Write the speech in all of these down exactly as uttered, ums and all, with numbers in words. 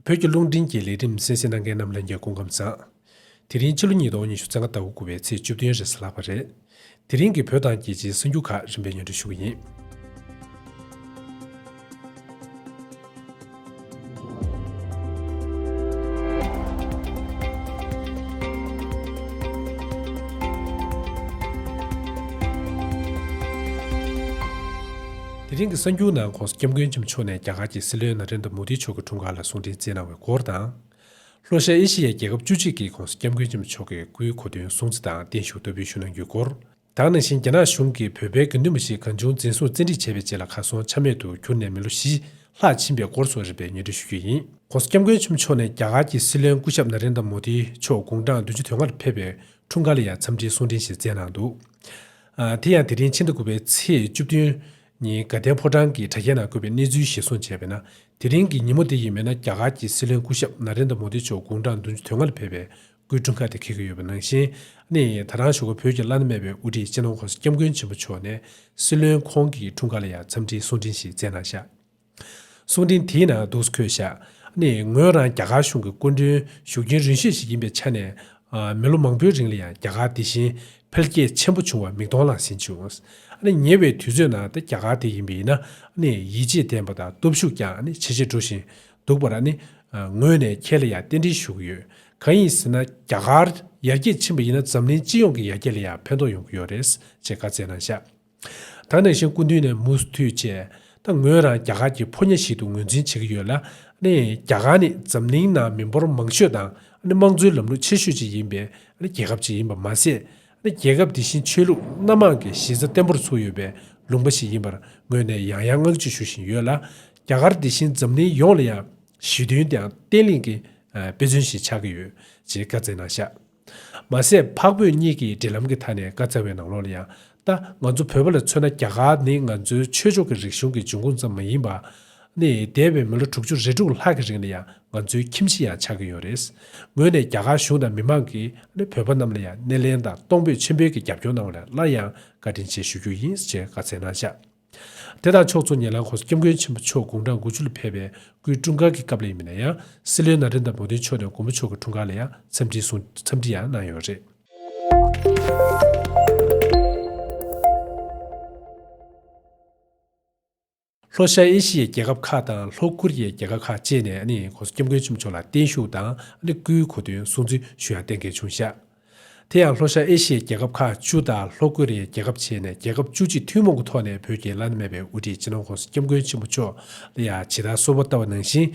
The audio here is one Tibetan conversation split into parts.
བོད་ཀྱི་རླུང་འཕྲིན་གྱི་ལས་རིམ་གསན་གཟིགས་གནང་མཁན་རྣམས་ལྷན་རྒྱས་སྐུ་ཁམས་བཟང་། དེ་རིང་ཕྱི་ལོ་ཉིས་སྟོང་ཉི་ཤུ་རྩ་ལྔ་ཟླ་བ་དགུ་པའི་ཚེས་བཅུ་བདུན་རེས་གཟའ་ལྷག་པ་རེད། དེ་རིང་གི་བོད་དང་རྒྱལ་སྤྱིའི་གསར་འགྱུར་ཁག་རིམ་པས་སྙན་སྒྲོན་ཞུ་གི་ཡིན། དེ་རིང་གི་གསར་འགྱུར་ནང་༸གོང་ས་༸སྐྱབས་མགོན་ཆེན་པོ་མཆོག་ནས་རྒྱ་གར་གྱི་སྲིད་བློན་ན་རེན་དྲ་མོ་དི་མཆོག་གི་འཁྲུངས་སྐར་ལ་གསུང་འཕྲིན་བསྩལ་གནང་བའི་སྐོར་དང་། ལྷོ་ཤར་ཨེ་ཤི་ཡའི་རྒྱལ་ཁབ་བཅུ་གཅིག་གིས་༸གོང་ས་༸སྐྱབས་མགོན་ཆེན་པོ་མཆོག་གི་སྐུའི་གོ་སྟོན་སྲུང་བརྩི་དང་བརྟན་བཞུགས་བསྟར་འབུལ་ཞུ་གནང་རྒྱུའི་སྐོར། ད་ག་ནང་བཞིན་རྒྱ་ནག་གཞུང་གིས་བོད་པའི་དགེ་འདུན་པ་ཞིག་གང་བྱུང་འཛིན་བཟུང་བཙན་ཁྲིད་བྱས་པའི་རྗེས་ལ་གར་སོང་ཆ་མེད་དུ་གྱུར་ནས་མི་ལོ་བཞི་ལྷག་ཕྱིན་པའི་སྐོར་སོགས་རིམ་པས་སྙན་སྒྲོན་ཞུ་རྒྱུ་ཡིན། ༸གོང་ས་༸སྐྱབས་མགོན་ཆེན་པོ་མཆོག་ནས་རྒྱ་གར་གྱི་སྲིད་བློན་སྐུ་ཞབས་ན་རེན་དྲ་མོ་དི་མཆོག་དགུང་གྲངས་བདུན་ཅུ་དོན་ལྔ་ལ་ཕེབས་པའི་འཁྲུངས་སྐར་ལ་ཡང་འཚམས་འདྲིའི་གསུང་འཕྲིན་ཞིག་བསྩལ་གནང་འདུག་ཨ། དེ་ཡང་དེ་རིང་ཕྱི་ཟླ་དགུ་པའི་ཚེས་བཅུ་བདུན་ཉིན་དགའ་ལྡན་ཕོ་བྲང་གི་དྲ་རྒྱའི་ནང་བཀོད་པའི་གནས་ཚུལ་གཞིར་བཟུང་བྱས་པས་ན། དེ་རིང་གི་ཉིན་མོ་དེ་ཡིན་མིན་ན་རྒྱ་གར་གྱི་སྲིད་བློན་སྐུ་ཞབས་ན་རེན་དྲ་མོ་དི་མཆོག་དགུང་གྲངས་བདུན་ཅུ་དོན་ལྔ་ལ་ཕེབས་པའི་སྐུའི་འཁྲུངས་སྐར་དེ་འཁེལ་གྱི་ཡོད་པ་ནང་བཞིན། ནི་ད་རང་ཞོགས་པ་བོད་ཀྱི་བླ་ན་མེད་པའི་དབུ་ཁྲིད་སྤྱི་ནོར་༸གོང་ས་༸སྐྱབས་མགོན་ཆེན་པོ་མཆོག་ནས་སྲིད་བློན་ཁོང་གི་འཁྲུངས་སྐར་ལ་ཡང་འཚམས་འདྲིའི་གསུང་འཕྲིན་ཞིག་བསྩལ་གནང་ཤག་གསུང་འཕྲིན་དེའི་ནང་འདུག་སེ་འཁོད་བཞག་ནི་ངོས་རང་རྒྱ་གར་གཞུང་གི་སྐུ་མགྲོན་བཞུགས་མཁན་རིང་ཤོས་ཤིག་ཡིན་པའི་ཆ་ནས། ཨ། མི་ལོ་མང་པོའི་རིང་ལ་ཡང་རྒྱ་གར་དེ་བཞིན་འཕེལ་རྒྱས་ཆེན་པོ་བྱུང་བ་མིག་མཐོང་ལ་ཟིན་བྱུང་། ཨ་ནི་ཉེ་བའི་དུས་ཚོད་ནང་ད་རྒྱ་གར་དེ་ཡིན་པ་ཡིན་ན། ཨ་ནི་ཡིད་ཆེས་ལྡན་པ་དང་སྟོབས་ཤུགས་ཀྱང་ཨ་ནི་ཇེ་ཆེར་འགྲོ་བཞིན་འདུག་པར། ཨ་ནི་ངོས་ནས་ཁྱེད་ལ་ཡང་རྟེན་འབྲེལ་ཞུ་གི་ཡོད། གང་ཡིན་ཟེར་ན། རྒྱ་གར་ཡར་རྒྱས་ཕྱིན་པ་ཡིན་ན་འཛམ་གླིང་སྤྱི་ཡོངས་ཀྱི་ཡར་རྒྱས་ལ་ཡང་ཕན་ཐོགས་ཡོང་གི་ཡོད་རེད་ཅེས་བཀའ་སྩལ་གནང་བཞག་ད་ག་ནང་བཞིན་སྐུ་མདུན་ནས་མུ་མཐུད་བྱས། ད་ངོས་རང་རྒྱ་གར་གྱི་ཕོ་ཉ་ཞིག་ཏུ་ངོས་འཛིན་བྱེད་ཀྱི་ཡོད་ལ། ཨ་ནི་རྒྱ་གར་ནི་འཛམ་གླིང་ནང་མི་འབོར་མང་ཤོས་དང་། ཨ་ནི་དམངས་གཙོའི་ལམ་ལུགས་ཆེ་ཤོས་ཅིག་ཡིན་པའི་ཨ་ནི་རྒྱལ་ཁབ་ཅིག་ཡིན་པ་མ་ཟད། ཨ་ནི་རྒྱལ་ཁབ་དེ་བཞིན་ཆོས་ལུགས་སྣ་མང་གི་གཞི་རྩ་བརྟན་པོར་ཚུགས་ཡོད་པའི་ལུང་པ་ཞིག་ཡིན་པར་ངོས་ནས་ཡང་ཡང་བསྔགས་བརྗོད་ཞུ་བཞིན་ཡོད་ལ། རྒྱ་གར་དེ་བཞིན་འཛམ་གླིང་ཡོངས་ལ་ཡང་ཞི་མཐུན་དང་བརྟན་ལྷིང་གི་དཔེ་མཚོན་ཞིག་ཆགས་ཀྱི་ཡོད་ཅེས་བཀའ་སྩལ་གནང་བཞག་མ་ཟད་འཕགས་བོད་གཉིས་ཀྱི་འབྲེལ་ལམ་གྱི་མཐའ་ནས་བཀའ་སྩལ་བའི་ནང་ལོགས་ལ་ཡང་། ད་ང་ཚོ་བོད་པ་ལ་མཚོན་ན་རྒྱ་གར་ནི་ང་ཚོའི་ཆོས་ཕྱོགས་ཀྱི་རིག་གཞུང་གི་འབྱུང་ཁུངས་ཙམ་མ་ཡིན་པ། ནི་འདས་པའི་མི་ལོ་དྲུག་ཅུ་རེ་དྲུག་ལྷག་གི་རིང་ལ་ཡང་ང་ཚོའི་ཁྱིམ་གཞིས་ཡང་ཆགས་ཀྱི་ཡོད་རེད། ངོས་ནས་རྒྱ་གར་གཞུང་དང་མི་མང་གིས་ནི་བོད་པ་རྣམས་ལ་ཡང་སྣེ་ལེན་དང་གཏོང་ཕོད་ཆེན་པོའི་གི་རྒྱབ་སྐྱོར་གནང་བ་ལ་སླར་ཡང་བཀའ་དྲིན་ཆེ་ཞུ་རྒྱུ་ཡིན་ཅེས་བཀའ་སྩལ་གནང་བཞག་དེ་དང་ཕྱོགས་མཚུངས་ཉེ་ལམ་༸གོང་ས་༸སྐྱབས་མགོན་ཆེན་པོ་མཆོག་དགུང་གྲངས་དགུ་བཅུ་ལ་ཕེབས་པའི་སྐུའི་འཁྲུངས་སྐར་གྱི་སྐབས་ལ་ཡིན་པ་ན་ཡང་། སྲིད་བློན་ན་རེན་དྲ་མོ་དི་མཆོག་ནས་མགོན་པོ་མཆོག་གི་འཁྲུངས་སྐར་ལ་ཡང་འཚམས་འདྲིའི་གསུང་འཚམས་འདྲི་ཡང་གནང་ཡོད་རེད། ལྷོ་ཤར་ཨེ་ཤི་ཡའི་རྒྱལ་ཁབ་ཁག་དང་ལྷོ་ཀོ་རི་ཡའི་རྒྱལ་ཁབ་ཁག་བཅས་ནས་ནི་༸གོང་ས་༸སྐྱབས་མགོན་ཆེན་པོ་མཆོག་ལ་བརྟན་བཞུགས་དང་ནི་སྐུའི་གོ་སྟོན་སྲུང་བརྩི་ཞུ་ཡ་གཏན་འཁེལ་བྱུང་ཤག་དེ་ཡང་ལྷོ་ཤར་ཨེ་ཤི་ཡའི་རྒྱལ་ཁབ་ཁག་བཅུ་དང་ལྷོ་ཀོ་རི་ཡའི་རྒྱལ་ཁབ་བཅས་ནས་རྒྱལ་ཁབ་བཅུ་གཅིག་ཐུན་མོང་གི་ཐོག་ནས་བོད་ཀྱི་བླ་ན་མེད་པའི་དབུ་ཁྲིད་སྤྱི་ནོར་༸གོང་ས་༸སྐྱབས་མགོན་ཆེན་པོ་མཆོག་ལ་ཡང་ཇི་ལྟར་གསོལ་བ་བཏབ་པ་ནང་བཞིན།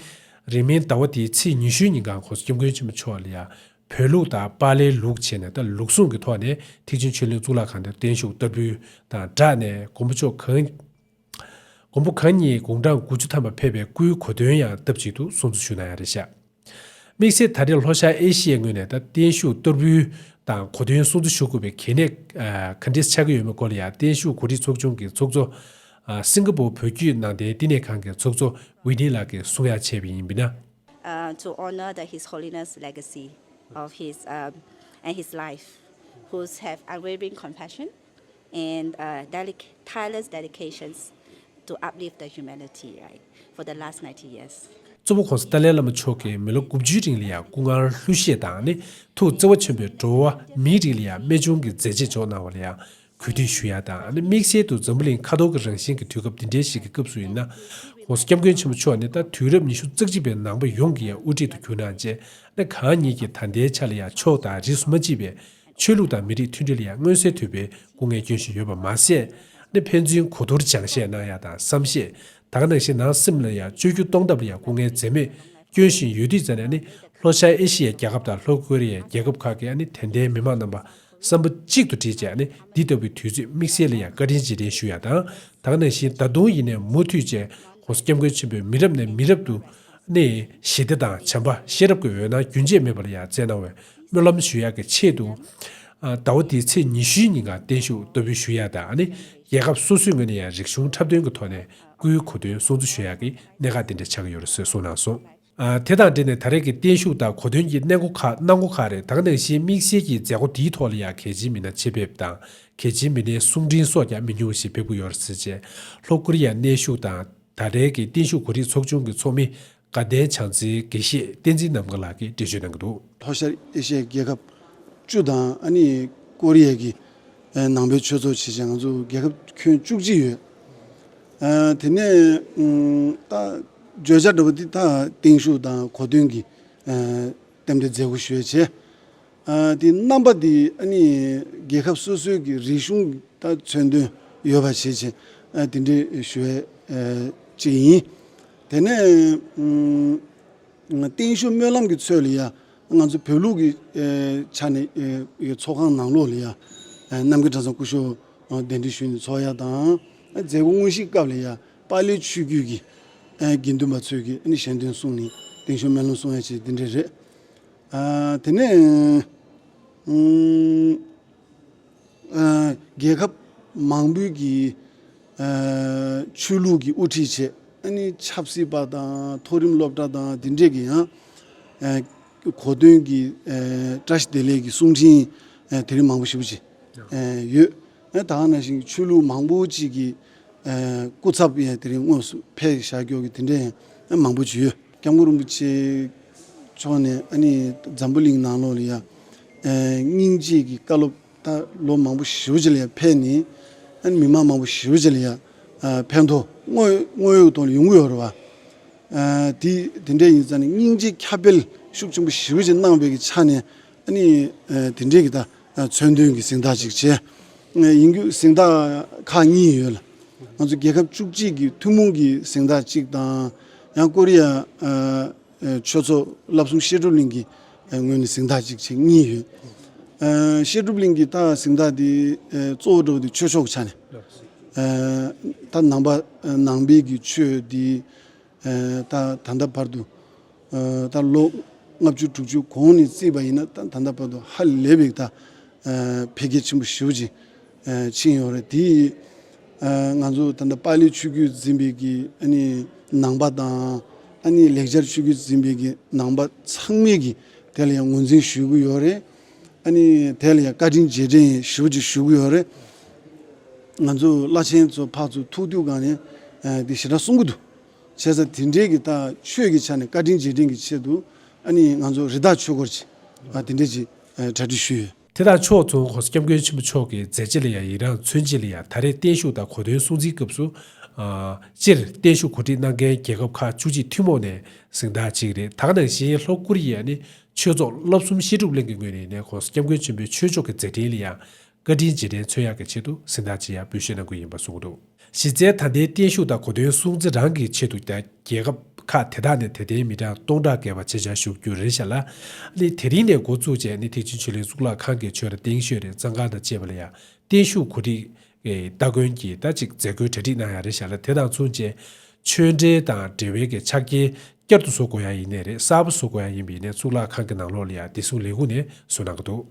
རིང་མིན་ཟླ་བ་འདིའི་ཚེས་ཉི་ཤུའི་ཉིན་གང་༸གོང་ས་༸སྐྱབས་མགོན་ཆེན་པོ་མཆོག་ལ་ཡང་བོད་ལུགས་དང་པཱ་ལིའི་ལུགས་བྱས་ནས་ད་ལུགས་ཟུང་གི་ཐོག་ནས་ཐེག་ཆེན་ཆོས་གླིང་གཙུག་ལག་ཁང་དུ་བརྟན་བཞུགས་བསྟར་འབུལ་དང་སྦྲགས་ནས་མགོན་པོ་མཆོག་གང་མགོན་པོ་གང་ཉིད་དགུང་གྲངས་དགུ་བཅུ་ཐམ་པ་ཕེབས་པའི་སྐུའི་གོ་སྟོན་ཡང་སྟབས་གཅིག་ཏུ་སྲུང་བརྩི་ཞུ་གནང་ཡ་རེད་ཤག་དམིགས་བསལ་ད་རེས་ལྷོ་ཤར་ཨེ་ཤི་ཡའི་ངོས་ནས་ད་བརྟན་བཞུགས་བསྟར་འབུལ་དང་གོ་སྟོན་སྲུང་བརྩི་ཞུ་དགོས་པའི་གལ་གནད་ཨ་ག་འདྲས་ཆགས་ཀྱི་ཡོད་མེད་སྐོར་ལ་ཡང་བརྟན་བཞུགས་གོ་སྒྲིག་ཚོགས་ཆུང་གི་ཚོགས་གཙོ་ཨ་སིང་ག་པོར་བོད་བརྒྱུད་ནང་བསྟན་བསྟི་གནས་ཁང་གི་ཚོགས་གཙོ་ཝི་ནི་ལགས་ཀྱིས་གསུང་ཡ་བྱས་པ་ཡིན་པ་ན། Uh, to honor the His Holiness legacy of his um, and his life, who's have unwavering compassion and uh, dedic- tireless dedications to uplift the humanity, right, for the last ninety years. གཙོ་བོ་༸གོང་ས་ཏཱ་ལའི་བླ་མ་མཆོག་གིས་མི་ལོ་དགུ་བཅུའི་རིང་ལ་ཡང་སྐུ་ངལ་ལྷུར་བཞེས་དང་ནི་ཐུགས་བརྩེ་བ་ཆེན་པོས་འགྲོ་བ་མིའི་རིགས་ལ་ཡང་རྨད་བྱུང་གི་མཛད་རྗེས་འཇོག་གནང་བ་ལ་ཡང་གུས་འདུད་ཞུ་ཡ་དང་ནི་དམིགས་བསལ་དུ་འཛམ་བུ་གླིང་ཁ་ཐོར་གྱི་རང་བཞིན་གྱི་དུས་སྐབས་འདི་འདྲའི་ཞིག་གི་སྐབས་སུ་ཡིན་ན། ༸གོང་ས་༸སྐྱབས་མགོན་ཆེན་པོ་མཆོག་ནི་ད་དུས་རབས་ཉི་ཤུ་རྩ་གཅིག་པའི་ནང་པ་ཡོངས་ཀྱི་ཡང་དབུ་ཁྲིད་དུ་གྱུར་གནང་རྗེས་ནི་གང་ཉིད་ཀྱིས་ད་ལྟའི་ཆ་ལ་ཡང་ཕྱོགས་དང་རིས་སུ་མ་མཆིས་པའི་ཆོས་ལུགས་དང་མི་རིགས་མཐུན་སྒྲིལ་ལ་ཡང་མངོན་གསལ་དོད་པའི་སྐུ་ངལ་བསྐྱོན་བཞིན་ཡོད་པ་མ་ཟད། ནི་ཕན་ཚུན་གོ་བསྡུར་སྦྱང་བཤད་གནང་ཡ་དང་བསམ་ཤེས། ད་ག་ནང་བཞིན་ནང་སེམས་ལ་ཡང་བཅོས་བསྒྱུར་གཏོང་ཐབས་ལ་ཡང་སྐུ་ངལ་འཛེམས་མེད་བསྐྱོན་བཞིན་ཡོད་དུས་ཙམ་ནས་ནི་ལྷོ་ཤར་ཨེ་ཤི་ཡའི་རྒྱལ་ཁབ་དང་ལྷོ་ཀོ་རི་ཡའི་རྒྱལ་ཁབ་ཁག་གི་ཨ་ནི་དད་ལྡན་མི་མང་རྣམ་པ་བསམ་པ་གཅིག་ཏུ་བསྒྲིལ་བྱས་ནི་འདི་ལྟ་བུའི་དུས་ཚོད་དམིགས་བསལ་ལ་ཡང་བཀའ་དྲིན་རྗེས་དྲན་ཞུ་ཡ་དང་། ད་ག་ནང་བཞིན་ད་དུང་ཡིན་ནའི་མུ་མཐུད་བྱས་༸གོང་ས་༸སྐྱབས་མགོན་ཆེན་པོས་མི་རབས་ནས་མི་རབས་དུ་ནི་ཞི་བདེ་དང་བྱམས་པ་ཤེས་རབ་ཀྱི་འོད་སྣང་རྒྱུན་ཆད་མེད་པ་ལ་ཡང་བསྩལ་གནང་བའི་སྨོན་ལམ་ཞུ་ཡག་གི་ཆེད་དུ། ཨ་ཟླ་བ་འདིའི་ཚེས་ཉི་ཤུའི་ཉིན་གང་བརྟན་བཞུགས་བསྟར་འབུལ་ཞུ་ཡག་དང་ཨ་ནི་རྒྱལ་ཁབ་སོ་སོའི་ངོས་ནས་ཡང་རིག་གཞུང་འཁྲབ་སྟོན་གྱི་ཐོག་ནས་སྐུའི་གོ་སྟོན་སྲུང་བརྩི་ཞུ་ཡག་གི་གནད་འགག་དེ་འདྲ་ཆགས་ཀྱི་ཡོད་རེད་ཟེར་གསུངས་གནང་སོང་། ཨ་དེ་དང་འབྲེལ་ནས་ད་རེས་ཀྱི་བརྟན་བཞུགས་དང་གོ་སྟོན་གྱི་གནང་སྒོ་ཁག་གནང་སྒོ་ཁག་རེད། ད་ག་ནང་བཞིན་དམིགས་བསལ་གྱི་མཛད་སྒོ་འདིའི་ཐོག་ལ་ཡང་གལ་ཆེའི་མི་སྣ་ཆེད་ཕེབས་དང་གལ་ཆེའི་མི་སྣའི་གསུང་འཕྲིན་སོགས་ཀྱང་མི་ཉུང་བ་ཞིག་ཕེབས་ཀྱི་ཡོད་རེད་ཟེར་བྱས། ལྷོ་ཀོ་རི་ཡར་གནས་བཞུགས་དང་ད་རེས་ཀྱི་བརྟན་བཞུགས་གོ་སྒྲིག་ཚོགས་ཆུང་གི་ཚོགས་མི་ དགའ་ལྡན་བྱང་རྩེའི་དགེ་བཤེས་བསྟན་འཛིན་ནམ་མཁའ་ལགས་ཀྱིས་འགྲེལ་བརྗོད་གནང་གི་འདུག། ལྷོ་ཤར་ཨེ་ཤི་ཡའི་རྒྱལ་ཁབ་བཅུ་དང་ཨ་ནི་ཀོ་རི་ཡ་གི་ཨ་ནང་པའི་ཆོས་ཚོགས་བྱས་བྱས་ང་ཚོ་རྒྱལ་ཁབ་ཁྱོན་བཅུ་གཅིག་ཡོད། ཨ་དེ་ནས་ཨུམ་ད་བརྗོད་བྱ་འདྲ་པོ་འདི་ད་བརྟན་བཞུགས་དང་གོ་སྟོན་གྱི་ཨ་རྟེན་འབྲེལ་མཛད་སྒོ་ཞུ་ཡས་བྱས། ཨ་དེ་རྣམ་པ་འདི་ཨ་ནི་རྒྱལ་ཁབ་སོ་སོའི་གི་རིག་གཞུང་ད་མཚོན་དོན་ཡོད་པ་བྱས་བྱས་ཨ་དེ་འདྲའི་ཞུ་ཡས་ཨ་ཅིག་ཡིན། དེ་ནས་ཨུམ། བརྟན་བཞུགས་སྨོན་ལམ་གྱི་ཚུལ་ལ་ཡ་ང་ཚོ་བོད་ལུགས་ཀྱི་ཨེ་ཆ་ནས་ཨེ་ཚོགས་ཁང་ནང་ལོགས་ལ་ཡ་ཨེ་རྣམ་རྒྱལ་གྲྭ་ཚང་སྐུ་ཞབས་ཨེ་གདན་འདྲེན་ཞུས་ནས་ཚོགས་ཡ་དང་། ཨེ་མཛད་སྒོ་དངོས་གཞིའི་སྐབས་ལ་ཡ་པཱ་ལིའི་ཆོས་བརྒྱུད་ཀྱི་ཨེ་དགེ་འདུན་པ་ཚོས་ཀྱི་ཨེ་ནི་ཞལ་འདོན་གསུངས་ནས་བརྟན་བཞུགས་སྨོན་ལམ་གསུང་ཡ་ཅིག་འདི་འདྲ་རེད། ཨ་དེ་ནས་ཨུམ། ཨ་རྒྱལ་ཁབ་མང་པོའི་གི་ཨ་ཆོས་ལུགས་ཀྱི་དབུ་ཁྲིད་བྱས། ཨ་ནི་ཆབ་སྲིད་པ་དང་མཐོ་རིམ་སློབ་གྲྭ་དང་དེ་འདྲས་ཀྱི་ཡང་ཨ་གོ་སྟོན་གྱི་ཨ་བཀྲ་ཤིས་བདེ་ལེགས་ཀྱི་གསུང་འཕྲིན་ཨ་དེ་རིང་མང་པོ་ཞེ་པོ་ཅིག་ཨ་ཡོད། ཨ་ད་ག་ནང་བཞིན་ཆོས་ལུགས་མང་པོ་ཅིག་གི་ཨ་སྐུ་ཚབ་ཡང་དེ་རིང་དངོས་སུ་ཕེབས་བཞག་རྒྱུ་གི་དེ་འདྲས་ཡང་མང་པོ་ཅིག་ཡོད། སྐྱབས་མགོན་རིན་པོ་ཆེ་མཆོག་ནས་ཨ་ནི་འཛམ་བུ་གླིང་ནང་ལོགས་ལ་ཡ་ཨ་སྙིང་རྗེ་གི་བཀའ་སློབ་ད་ལོ་མང་པོ་ཞེ་པོ་ཅིག་ལ་ཡ་ཕེབས་ནས་ཨ་ནི་མི་མང་མང་པོ་ཞེ་པོ་ཅིག་ལ་ཡ་ཨ་ཕན་ཐོགས་དངོས་དངོས་ཡོད་ཐོག་ལ་ཡོང་གི་ཡོད་རེད་བ། ཨ་དེ་དེ་འདྲས་ཡིན་ཙང་ནས་སྙིང་རྗེ་ཁྱབ་སྤེལ་ཤུགས་ཆེན་པོ་ཞེ་པོ་ཅིག་གནང་བའི་གི་ཆ་ནས་ཨ་ནི་ཨ་དེ་འདྲས་གི་ད་མཚོན་དོན་གི་གཟེངས་རྟགས་ཅིག་བྱས། ཨ་ཡིན་རྒྱུ་གཟེངས་རྟགས་ཁག་གཉིས་ཡོད་ལ། ང་ཚོ་རྒྱལ་ཁབ་བཅུ་གཅིག་གི་ཐུན་མོང་གི་གཟེངས་རྟགས་གཅིག་དང་། ཡང་ཀོ་རི་ཡ་ཨ་ཨ་ཆོས་ཚོགས་བསླབ་གསུམ་བཤད་སྒྲུབ་གླིང་གི་ཨ་ངོས་ནས་གཟེངས་རྟགས་གཅིག་བྱས་གཉིས་ཡོད། ཨ་བཤད་སྒྲུབ་གླིང་གི་ད་གཟེངས་རྟགས་དེ་ཨ་གཙོ་བོ་འགྲོ་བ་དེ་ཆོས་ཕྱོགས་ཀྱི་ཆ་ནས། ཨ་ད་ནང་པ་ཨ་ནང་པའི་གི་ཆོས་དེ་ཨ་ད་ད་ལྟ་བར་དུ་ཨ་ད་ལོ་ལྔ་བཅུ་དྲུག་ཅུ་གོང་ནས་བརྩིས་པ་ཡིན་ན་ད་ད་ལྟ་བར་དུ་ཧ་ལས་པའི་ད་ཨ་འཕེལ་རྒྱས་ཆེན་པོ་ཞེ་པོ་ཅིག་ཨ་ཕྱིན་ཡོད་རེད། དེ་ཨ་ང་ཚོ་ད་ལྟ་པཱ་ལིའི་ཆོས་བརྒྱུད་འཛིན་པའི་གི་ཨ་ནི་ནང་པ་དང་། ཨ་ནི་ལེགས་སྦྱར་ཆོས་བརྒྱུད་འཛིན་པའི་གི་ནང་པ་ཚང་མས་གི་དེ་ལ་ཡང་ངོས་འཛིན་ཞུ་གི་ཡོད་རེད། ཨ་ནི་དེ་ལ་ཡང་བཀའ་དྲིན་རྗེས་དྲན་ཞུ་ཅིག་ཞུ་གི་ཡོད་རེད། ང་ཚོ་བླ་ཆེན་ཚོ་ཕར་ཚུར་ཐུག་དུས་གང་ནས་ཨ་དེ་ཞེ་དྲག་གསུང་གི་འདུག། བྱས་ཙང་དེ་འདྲའི་གི་ད་ཆོས་ཀྱི་ཆ་ནས་བཀའ་དྲིན་རྗེས་དྲན་གྱི་ཆེད་དུ་ཨ་ནི་ང་ཚོ་རི་དྭགས་ཆོས་འཁོར་གྱི་ཨ་དེ་འདྲས་ཀྱི་ཨ་གྲ་སྒྲིག་ཞུས་ཡོད། དེ་དང་ཕྱོགས་མཚུངས་༸གོང་ས་༸སྐྱབས་མགོན་ཆེན་པོ་མཆོག་གི་མཛད་རྗེས་ལ་ཡང་ཡི་རངས་མཚོན་བྱེད་ལ་ཡང་ད་རེས་བརྟན་བཞུགས་དང་གོ་སྟོན་སྲུང་བརྩིའི་སྐབས་སུ། ཨ་སྤྱིར་བརྟན་བཞུགས་གོ་སྒྲིག་གནང་མཁན་རྒྱལ་ཁབ་ཁག་བཅུ་གཅིག་ཐུན་མོང་ནས་གཟེངས་རྟགས་གཅིག་རེད། ད་ག་ནང་བཞིན་ལྷོ་ཀོ་རི་ཡ་ནི་ཆོས་ཚོགས་བསླབ་གསུམ་བཤད་སྒྲུབ་གླིང་གི་ངོས་ནས་ནས་༸གོང་ས་༸སྐྱབས་མགོན་ཆེན་པོའི་ཆོས་ཕྱོགས་ཀྱི་མཛད་འཕྲིན་ལ་ཡང་བཀའ་དྲིན་རྗེས་དྲན་མཚོན་ཡག་གི་ཆེད་དུ་གཟེངས་རྟགས་ཅིག་ཡང་འབུལ་བཞེས་གནང་རྒྱུ་ཡིན་པ་གསུངས་འདུག། གཞི་རྩའི་ད་ལྟའི་བརྟན་བཞུགས་དང་གོ་སྟོན་སྲུང་བརྩི་རང་གི་ཆེད་དུ་ཀྱང་རྒྱལ་ཁབ་ཁག་དེ་དག་ནས་དད་ལྡན་མི་གྲངས་སྟོང་ཕྲག་བརྒལ་བ་ཆེད་བཅར་ཞུ་རྒྱུ་རེད་ཤག་ལ། ཨ་ནི་དེ་རིང་ནས་འགོ་བཙུགས་བྱས་ནི་ཐེག་ཆེན་ཆོས་གླིང་གཙུག་ལག་ཁང་གི་ཆོས་ར་སྟེང་ཤོད་རེད། གཙང་ཁང་དང་བཅས་པ་ལ་ཡང་བརྟན་བཞུགས་གོ་སྒྲིག་ཨེ་སྟ་གོན་གྱི་ད་ཅིག་མཛད་སྒོའི་གྲ་སྒྲིག་གནང་ཡ་རེད་ཤག་ལ། དེ་དང་མཚུངས་བྱས་ཆོས་འབྲེལ་དང་འབྲེལ་བའི་གི་ཕྱག་འཁྱེར་བསྐྱར་དུ་བཟོ་དགོས་ཡ་ཡིན་ནའི་རེད། གསར་པ་བཟོ་དགོས་ཡ་ཡིན་པ་ཡིན་ནའི་གཙུག་ལག་ཁང་གི་ནང་ལོགས་ལ་ཡང་བདེ་སྲུང་ལས་ཁུངས་ནས་བཟོ་གནང་གི་འདུག།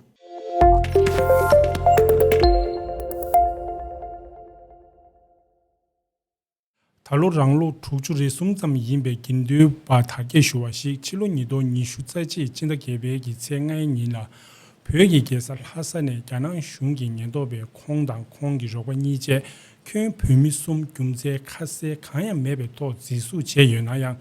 ད་ལོ་རང་ལོ་དྲུག་ཅུ་རེ་གསུམ་ཙམ་ཡིན་པའི་དགེ་འདུན་པ་དར་རྒྱས་ཞུ་བ་ཞིག་ཕྱི་ལོ་ཉིས་སྟོང་ཉི་ཤུ་རྩ་གཅིག་སྤྱི་ཟླ་བརྒྱད་པའི་གི་ཚེས་ལྔའི་ཉིན་ལ། བོད་ཀྱི་རྒྱལ་ས་ལྷ་ས་ནས་རྒྱ་ནག་གཞུང་གི་ཉེན་རྟོག་པས་ཁོང་དང་ཁོང་གི་རོགས་པ་གཉིས་བཅས་ཁྱོན་བོད་མི་གསུམ་རྒྱུ་མཚན་ཁ་གསལ་གང་ཡང་མེད་པའི་ཐོག་འཛིན་བཟུང་བྱས་ཡོད་ན་ཡང་།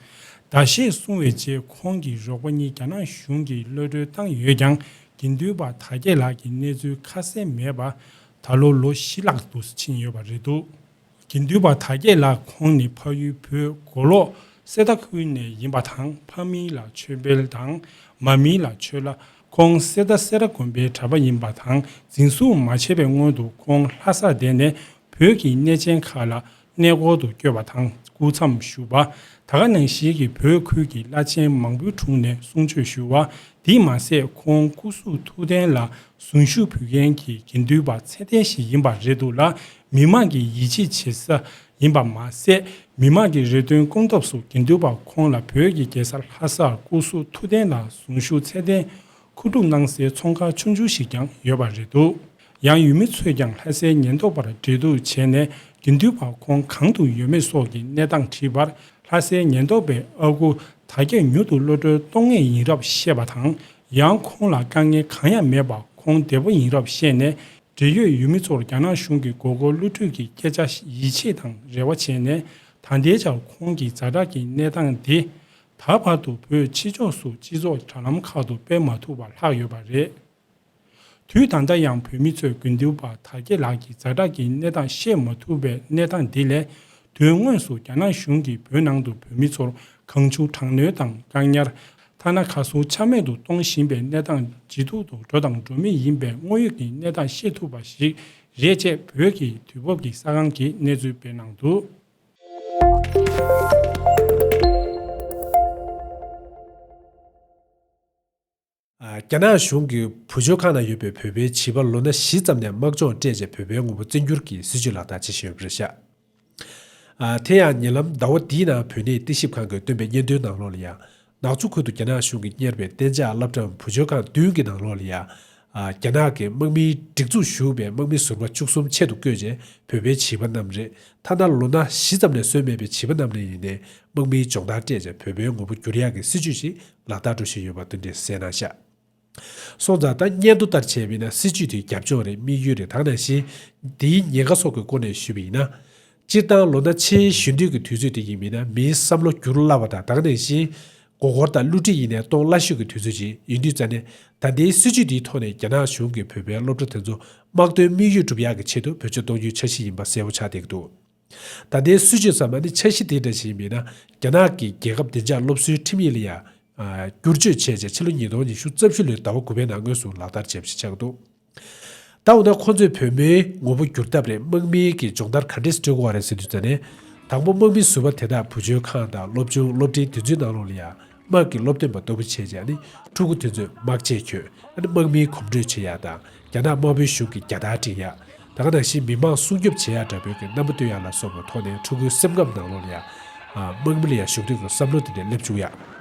ཟླ་ཤས་སོང་བའི་རྗེས་ཁོང་གི་རོགས་པ་གཉིས་རྒྱ་ནག་གཞུང་གིས་གློད་གྲོལ་བཏང་ཡོད་ཀྱང་། དགེ་འདུན་པ་དར་རྒྱས་ལགས་ཀྱི་གནས་ཚུལ་ཁ་གསལ་མེད་པར་ད་ལོ་ལོ་བཞི་ལྷག་ཏུ་ཕྱིན་ཡོད་པ་རེད་འདུག། དགེ་འདུན་པ་དར་རྒྱས་ལགས་ཁོང་ནི་ཕ་ཡུལ་བོད་མགོ་ལོག་གསེར་རྟ་ཁུལ་ནས་ཡིན་པ་དང་། ཕ་མིང་ལ་ཆོས་འཕེལ་དང་། མ་མིང་ལ་ཆོས་ལྷ། ཁོང་གསེར་རྟ་སེ་ར་དགོན་པའི་གྲྭ་པ་ཡིན་པ་དང་། འཛིན་བཟུང་མ་བྱས་པའི་སྔོན་དུ་ཁོང་ལྷ་སར་བསྡད་ནས་བོད་ཀྱི་གནས་ཆེན་ཁག་ལ་གནས་སྐོར་དུ་བསྐྱོད་པ་དང་། སྐུ་མཚམས་བཞུགས་པ། ད་ག་ནང་བཞིན་གྱི་བོད་ཁུལ་གྱི་བླ་ཆེན་མང་པོའི་དྲུང་ནས་གསུང་ཆོས་ཞུ་བ། དེས་མ་ཟད་ཁོང་སྐུ་གཟུགས་ཐུགས་རྟེན་ལ་གཟུངས་གཞུག་ཕུལ་མཁན་གྱི་དགེ་འདུན་པ་ཚད་ལྡན་ཞིག་ཡིན་པ་རེད་འདུག་ལ། མི་མང་གི་ཡིད་ཆེས་བྱེད་ས་ཡིན་པ་མ་ཟད། མི་མང་གི་རེ་འདུན་སྐོང་ཐབས་སུ་དགེ་འདུན་པ་ཁོང་ལ་བོད་ཀྱི་རྒྱལ་ས་ལྷ་སར་སྐུ་གཟུགས་ཐུགས་རྟེན་ལ་གཟུངས་གཞུག་ཚད་ལྡན་མཁོ་སྒྲུབ་གནང་སའི་ཚོང་ཁང་ཆུང་ཆུང་ཞིག་ཀྱང་ཡོད་པ་རེད་འདུག། ཡང་ཡུལ་མི་ཚོས་ཀྱང་ལྷ་སའི་ཉེན་རྟོག་པར་འབྲེལ་གཏུག་བྱས་ནས་དགེ་འདུན་པ་ཁོང་གང་དུ་ཡོད་མེད་སོགས་ཀྱི་གནས་སྟངས་དྲིས་པར། ལྷ་སའི་ཉེན་རྟོག་པས་ཨ་ཁུ་དར་རྒྱས་མྱུར་དུ་གློད་གྲོལ་གཏོང་ངེས་ཡིན་རབས་བཤད་པ་དང་། ཡང་ཁོང་ལ་དཀའ་ངལ་གང་ཡང་མེད་པར་ཁོང་བདེ་པོ་ཡིན་རབས་བཤད་ནས། འབྲེལ་ཡོད་ཡུལ་མི་ཚོར་རྒྱ་ནག་གཞུང་གི་མགོ་སྐོར་གློད་གྲོལ་གྱི་སྐད་ཆ་ཡིད་ཆེས་དང་རེ་བ་བྱས་ནས། ད་ལྟའི་ཆར་ཁོང་གི་ཛ་དྲག་གི་གནས་སྟངས་དེ་ ད་བར་དུ་བོད་ཕྱི་ཕྱོགས་སུ་སྤྱི་ཚོགས་དྲ་ལམ་ཁག་ཏུ་སྤེལ་མ་ཐུབ་པར་ལྷག་ཡོད་པ་རེད། དུས་ད་ལྟ་ཡང་བོད་མི་ཚོས་དགེ་འདུན་པ་དར་རྒྱས་ལགས་ཀྱི་ཛ་དྲག་གི་གནས་སྟངས་བཤད་མ་ཐུབ་པའི་གནས་སྟངས་འདི་ལས། དོན་དངོས་སུ་རྒྱ་ནག་གཞུང་གིས་བོད་ནང་དུ་བོད་མི་ཚོར་གང་བྱུང་དྲག་གནོན་དང་བཀག་ཉར། ཐ་ན་གར་སོང་ཆ་མེད་དུ་གཏོང་བཞིན་པའི་གནས་སྟངས་ཇེ་སྡུག་ཏུ་འགྲོ་དང་འགྲོ་མུས་ཡིན་པའི་དངོས་ཡོད་ཀྱི་གནས་སྟངས་ཤེས་ཐུབ་པ་ཞིག་རེད་ཅེས་བོད་ཀྱི་དུས་བབ་ཀྱི་གསར་ཁང་གིས་གནས་ཚུལ་སྤེལ་གནང་འདུག། རྒྱ་ནག་གཞུང་གིས་བུ་བཅོལ་ཁང་ནང་ཡོད་པའི་བོད་པའི་བྱིས་པ་ལོ་ན་བཞི་ཙམ་ནས་དམག་སྦྱོང་སྤྲད་རྗེས་བོད་པའི་ངོ་བོ་བཙན་འགྱུར་གྱིས་སྲིད་བྱུས་ལག་བསྟར་བྱེད་བཞིན་ཡོད་པ་རེད་ཤག། དེ་ཡང་ཉེ་ལམ་ཟླ་བ་འདིའི་ནང་བོད་གནས་རྟིང་ཞིབ་ཁང་གིས་བཏོན་པའི་སྙན་ཐོའི་ནང་ལོགས་ལ་ཡང་། ནག་ཆུ་ཁུལ་དུ་རྒྱ་ནག་གཞུང་གིས་གཉེར་བའི་གཏན་འཇགས་སློབ་གྲྭའམ་བུ་བཅོལ་ཁང་བདུན་གྱི་ནང་ལོགས་ལ་ཡང་། རྒྱ་ནག་གི་དམག་མིའི་སྒྲིག་འཛུགས་ཞུགས་པའི་དམག་མི་ཟུར་པ་བཅུ་གསུམ་ཆེད་དུ་བསྐོས་རྗེས་བོད་པའི་བྱིས་པ་རྣམས་རེད། ཐ་ན་ལོ་ན་བཞི་ཙམ་ལས་སོན་མེད་པའི་བྱིས་པ་རྣམས་ལ་ཡིན་ནའི་དམག་མིའི་སྦྱོང་བརྡར་སྤྲད་རྗེས་བོད་པའི་ངོ་བོ་བསྒྱུར་ཡག་གི་སྲིད་བྱུས་ཤིག་ལག་བསྟར་འགྲོ་བཞིན་ཡོད་པ་འདི་འདྲས་གསལ་གནང་ཤག། སོང་ཙང་ད་སྙན་ཐོ་ལྟར་བྱས་པ་ཡིན་ན་སྲིད་བྱུས་དེའི་རྒྱབ་ལྗོངས་རེད། དམིགས་ཡུལ་རེད། ད་ག་ནང་བཞིན་དེའི་ཉེན་ཁ་སོགས་ཀྱི་སྐོར་ནས་ཞུས་པ་ཡིན་ན། སྤྱིར་བཏང་ལོ་ན་ཆེས་གཞོན་དུས་ཀྱི་དུས་ཚོད་དེ་ཡིན་པ་ཡིན་ན་མིའི་བསམ་བློ་འགྱུར་སླ་བ་དང་། ད་ག་ནང་བཞིན་མགོ་སྐོར་དང་བསླུ་བྲིད་ཡིན་ནའི་གཏོང་སླ་ཤོས་ཀྱི་དུས་ཚོད་ཅིག་ཡིན་དུས་ཙང་ནས། ད་ལྟའི་སྲིད་བྱུས་དེའི་ཐོག་ནས་རྒྱ་ནག་གཞུང་གིས་བོད་པའི་སློབ་གྲྭ་དེ་ཚོ་དམག་དོན་དམིགས་ཡུལ་སྒྲུབ་ཡག་གི་ཆེད་དུ་བེད་སྤྱོད་གཏོང་རྒྱུའི་འཆར་གཞི་ཡིན་པ་གསལ་པོ་ཆགས་བསྡད་ཀྱི་འདུག། ད་ལྟའི་སྲིད་བྱུས་ཙམ་ཨ་ནི་འཆར་གཞི་དེ་འདྲ་ཞིག་ཡིན་པས་ན། རྒྱ་ནག་གི་རྒྱལ་ཁབ་བདེ་འཇགས་སློབ་གསོའི་ཁྲིམས་ཡིག་ལ་ཡང་། ཨ། བསྒྱུར་བཅོས་བྱས་རྗེས་ཕྱི་ལོ་ཉིས་སྟོང་ཉི་ཤུ་རྩ་བཞི་ལོའི་ཟླ་བ་དགུ་པའི་ནང་དངོས་སུ་ལག་བསྟར་བྱས་པ་ཞིག་ཆགས་ཀྱི་འདུག། ད་འོ་ན་ཁོང་ཚོས་བོད་མིའི་ངོ་བོ་བསྒྱུར་ཐབས་རེད། དམག་མིའི་གི་སྦྱོང་བརྡར་ག་འདྲས་སྤྲོད་དགོས་པ་རེད་ཟེར་དུས་ཙང་ནས། དང་པོ་དམག་མི་ཟུར་པ་དེ་དག་བུ་བཅོལ་ཁང་དང་སློབ་ཆུང་སློབ་འབྲིང་དེ་ཚོའི་ནང་ལོགས་ལ་ཡང་། དམག་གི་སློབ་སྟོན་པ་ལྟ་བུ་བྱས་རྗེས་ཨ་ནི་ཕྲུ་གུ་དེ་ཚོས་དམག་ཆས་གྱོན། ཨ་ནི་དམག་མིའི་གོམ་བགྲོད་བྱེད་ཡག་དང་། རྒྱ་ནག་དམར་པོའི་གཞུང་གི་རྒྱལ་དར་སྒྲེང་ཡག། ད་ག་ནང་བཞིན་མི་མང་སྲུང་སྐྱོབ་བྱེད་ཡག་འདྲ་པོའི་གི་རྣམ་པ་སྟོན་ཡག་ལ་སོགས་པའི་ཐོག་ནས་ཕྲུ་གུའི་སེམས་ཁམས་ནང་ལོགས་ལ་ཡང་། ཨ། དམག་མི་ལ་ཡང་ཞུགས་འདོད་ཀྱི་བསམ་བློ་དེ་འདྲ་སླེབས་བཅུག་ཡག།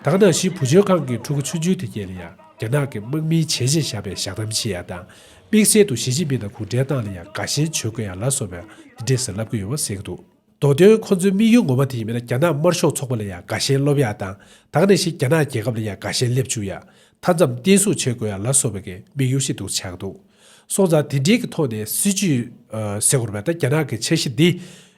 ད་ག་ནང་བཞིན་བུ་བཅོལ་ཁང་གི་ཕྲུ་གུ་ཆུང་ཆུང་དེ་གས་ལ་ཡང་རྒྱ་ནག་གི་དམག་མིའི་བྱས་རྗེས་བཞག་པའི་ཞག་དམ་བྱེད་ཡག་དང་། དམིགས་བསལ་དུ་ཞི་ཅིན་ཕིང་དང་གུང་ཁྲན་ཏང་ལ་ཡང་དགའ་ཞེན་བྱེད་དགོས་ཡག་ལ་སོགས་པའི་དེ་འདྲས་སུ་ལབ་ཀྱི་ཡོད་པ་གསལ་གྱི་འདུག། མདོ་དོན་ཁོ་ཚོའི་དམིགས་ཡུལ་ངོ་མ་དེ་ཡིན་པས་ན་རྒྱ་ནག་དམར་ཤོག་ཚོགས་པ་ལ་ཡང་དགའ་ཞེན་སློབ་ཡག་དང་། ད་ག་ནང་བཞིན་རྒྱ་ནག་རྒྱལ་ཁབ་ལ་ཡང་དགའ་ཞེན་སླེབས་བཅུག་ཡག། མཐའ་མཚམས་བརྟན་སྲུང་བྱེད་དགོས་ཡག་ལ་སོགས་པའི་གི་དམིགས་ཡུལ་ཞིག་འདུག་ཆགས་འདུག། སོང་ཙང་དེ་འདྲའི་གི་ཐོག་ནས་སྲིད་བྱུས། ཨ། ཟེར་དགོས་རེད་པས། ད་རྒྱ་ནག་གི་འཆར་གཞི་འདི།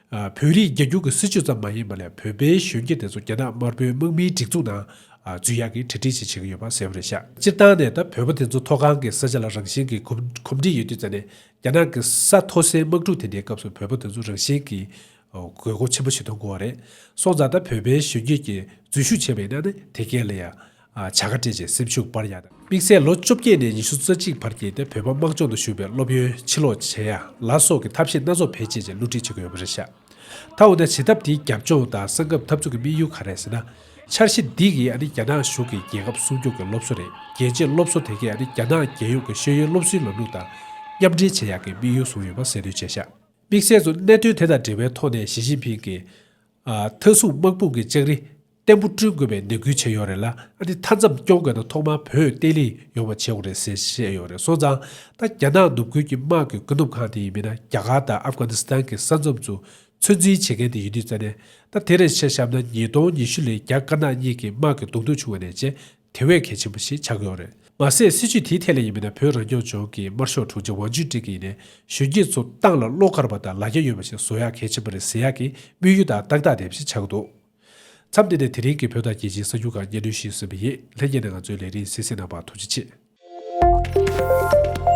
ཨ། བོད་རིགས་རྒྱ་སྒྱུར་གྱི་སྲིད་བྱུས་ཙམ་མ་ཡིན་པ་ལས་བོད་པའི་གཞོན་སྐྱེས་དེ་ཚོ་རྒྱ་ནག་དམར་པོའི་དམག་མིའི་སྒྲིག་འཛུགས་ནང་། ཨ། འཛུལ་ཡག་གི་གྲ་སྒྲིག་ཅིག་བྱེད་ཀྱི་ཡོད་པ་གསལ་པོ་རེད་ཤག། སྤྱིར་བཏང་ནས་ད་བོད་པ་དེ་ཚོ་མཐོ་སྒང་གི་ས་ཆ་ལ་རང་བཞིན་གྱི་གོམས་གོམས་འདྲིས་ཡོད་དུས་ཙང་ནས། རྒྱ་ནག་གི་ས་མཐོ་སའི་དམག་འཁྲུག་དེ་འདྲའི་སྐབས་སུ་བོད་པ་དེ་ཚོ་རང་བཞིན་གྱིས་དགོས་མཁོ་ཆེན་པོ་ཞིག་མཐོང་གི་ཡོད་རེད། སོང་ཙང་ད་བོད་པའི་གཞོན་སྐྱེས་ཀྱིས་འཛུལ་ཞུགས་བྱས་པ་ཡིན་ན་ནི་དེ་གས་ལ་ཡང་བྱ་དགའ་སྤྲད་རྗེས་སེམས་ཤུགས་སྤར་ཡག་དང་། དམིགས་བསལ་ལོ་བཅོ་བརྒྱད་ནས་ཉི་ཤུ་རྩ་གཅིག་བར་གྱི་དེ་བོད་པ་དམག་སྦྱོང་དུ་ཞུགས་པའི་སློབ་ཡོན་ཕྱིར་སློག་བྱེད་ཡག་ལ་སོགས་ཀྱི་ཐབས་ཤེས་སྣ་ཚོགས་བེད་སྤྱད་རྗེས་བསླུ་བྲིད་བྱེད་ཀྱི་ཡོད་པ་རེད་ཤག། ད་འོ་ན་བྱེད་ཐབས་དེའི་རྒྱབ་ལྗོངས་དང་གསང་ཁབ་འཐབ་རྩོད་ཀྱི་དམིགས་ཡུལ་ག་རེ་རེད་ཟེར་ན། འཆར་གཞི་འདི་གིས་ཨ་ནི་རྒྱ་ནག་གཞུང་གི་རྒྱལ་ཁབ་སྲུང་སྐྱོབ་ཀྱི་སློབ་གསོ་རེད། རྒྱལ་གཅེས་སློབ་གསོ་དེ་གས་ཨ་ནི་རྒྱ་ནག་རྒྱལ་ཡོངས་ཀྱི་ཤེས་ཡོན་སློབ་གསོའི་ལམ་ལུགས་དང་མཉམ་འབྲེལ་བྱེད་ཡག་གི་དམིགས་ཡུལ་བཟུང་ཡོད་པ་གསལ་སྟོན་བྱས་ཤག། དམིགས་བསལ་དུ་གནད་དོན་དེ་དང་འབྲེལ་བའི་ཐོག་ནས་ཞི་ཅིན་ཕིང་གིས། ཨ། མཐའ་སྲུང་དམག་དཔུང་གི་ལྕགས་རི་བརྟན་པོ་བསྐྲུན་དགོས་པའི་ནན་སྐུལ་བྱས་ཡོད་རེད་ལ། ཨ་ནི་མཐའ་མཚམས་སྐྱོང་དགོས་ན་ཐོག་མར་བོད་བརྟན་ལྷིང་ཡོང་བ་བྱེད་དགོས་རེད་ཟེར་བཤད་ཡོད་རེད། སོང་ཙང་ད་རྒྱ་ནག་ནུབ་ཁུལ་གྱི་དམག་གི་བཀོད་འདོམས་ཁང་དེ་ཡིན་མིན་ན་རྒྱ་གར་དང་ཨབ་གྷ་ནི་སི་ཐན་གྱི་ས་མཚམས་སུ་ཚོད་འཛིན་བྱེད་མཁན་དེ་ཡིན་དུས་ཙང་ནས། ད་དེ་རེད་ཆ་བཞག་ན་ཉིས་སྟོང་ཉི་ཤུ་ལོའི་རྒྱ་དཀར་ནག་གཉིས་ཀྱི་དམག་གི་གདོང་ཐུག་བྱུང་བ་ནས་བྱས། དེ་བས་གལ་ཆེན་པོ་ཞིག་ཆགས་ཀྱི་ཡོད་རེད། མ་ཟད་སྲིད་བྱུས་དེའི་ཐད་ལ་ཡིན་མིན་ན་བོད་རང་སྐྱོང་ལྗོངས་ཀྱི་དམར་ཤོག་དྲུང་ཆེ་ཝང་ཅུན་ཀྲེང་གིས་ནས་གཞོན་སྐྱེས་ཚོ་ཏང་ལ་བློ་དཀར་བ་དང་ལ་རྒྱ་ཡོད་པ་ཞིག་བཟོ་ཡག་གལ་ཆེན་པོ་རེད་ཟེར་ཡག་གི་དམིགས་ཡུལ་དང་ཏག་ཏག་ལྡན་པ་ཞིག་ཆགས་ཀྱི་འདུག། མཚམས་འདི་ནས་དེ་རིང་གི་བོད་དང་རྒྱལ་སྤྱིའི་གསར་འགྱུར་ཁག་སྙན་སྒྲོན་ཞུས་ཟིན་པ་ཡིན། ལྷན་རྒྱས་རྣམ་ང་ཚོའི་ལས་རིམ་གཟིགས་གཟིགས་གནང་བར་ཐུགས་རྗེ་ཆེ།